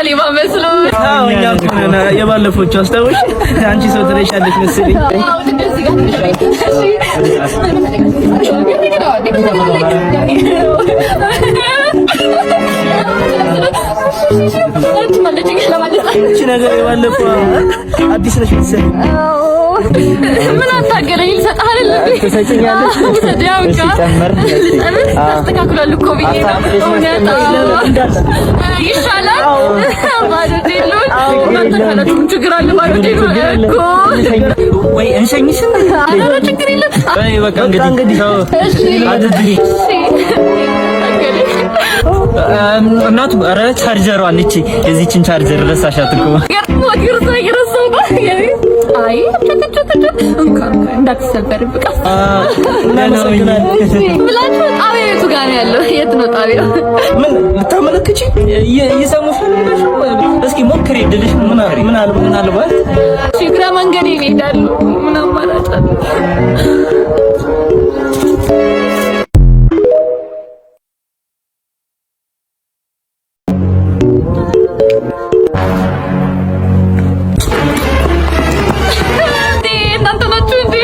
ሌባ መስሎ። አዎ፣ እኛ እኮ ነን የባለፈዎቹ፣ አስታወስሽ? አንቺ ሰው ትረሻለች መሰለኝ። አዎ፣ እንደዚህ ጋር እሺ። እቺ ነገር የባለፈው አዲስ ነች መሰለኝ። ምን አታገለኝ፣ ልሰጥህ አይደል እንዴ? ትሰጪኛለሽ? ውሰድ፣ ያው እሺ፣ ጨመር። ልጨምር? ታስተካክሏል እኮ ብዬ ነው። እውነት ይሻላል። ባዶ ቴሉን እናንተ ካላችሁ ምን ችግር አለ? ባዶ ቴሉ እኮ ወይ እንሸኝሽ? ኧረ ችግር የለም። ወይ በቃ እንግዲህ ተው። እሺ። አድርጊ። እሺ፣ ታገለኝ። እናቱ፣ ኧረ ቻርጀሯን፣ እቺ የዚችን ቻርጀር ረሳሻት እኮ። አይ፣ እንካ እንዳትሰበርብህ ቀስ እናመሰግናለን። ብላችሁ። ጣቢያው የቱ ጋር ነው ያለው? የት ነው ጣቢያው? ምን ልታመለክቺ? እየሰሙሽ ነው? እስኪ ሞክሪ፣ እድልሽ ሞክሪ። ምናልባት ምናልባት እሺ፣ እግረ መንገዴን እሄዳለሁ። ምን አማራጭ አለ? እንዴ፣ እናንተ ናችሁ እንዴ?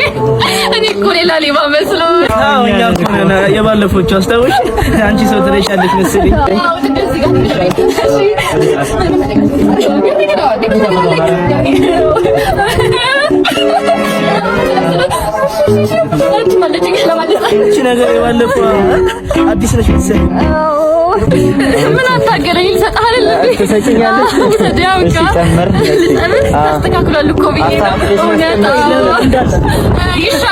እኔ እኮ ሌላ ሌባ መስሎ። አዎ፣ እኛ እኮ ነን የባለፈዎቹ፣ አስታወስሽ? አንቺ ሰው ትረሻለች መሰለኝ። አዎ፣ እንደዚህ ጋር እሺ። እቺ ነገር የባለፈው አዲስ ነች መሰለኝ። ምን አታገለኝ፣ ልሰጥህ አይደል እንዴ? ትሰጪኛለሽ? ውሰድ፣ ያው እሺ፣ ጨመር። ልጨምር? ታስተካክሏል እኮ ብዬ ነው። እውነት ይሻላል።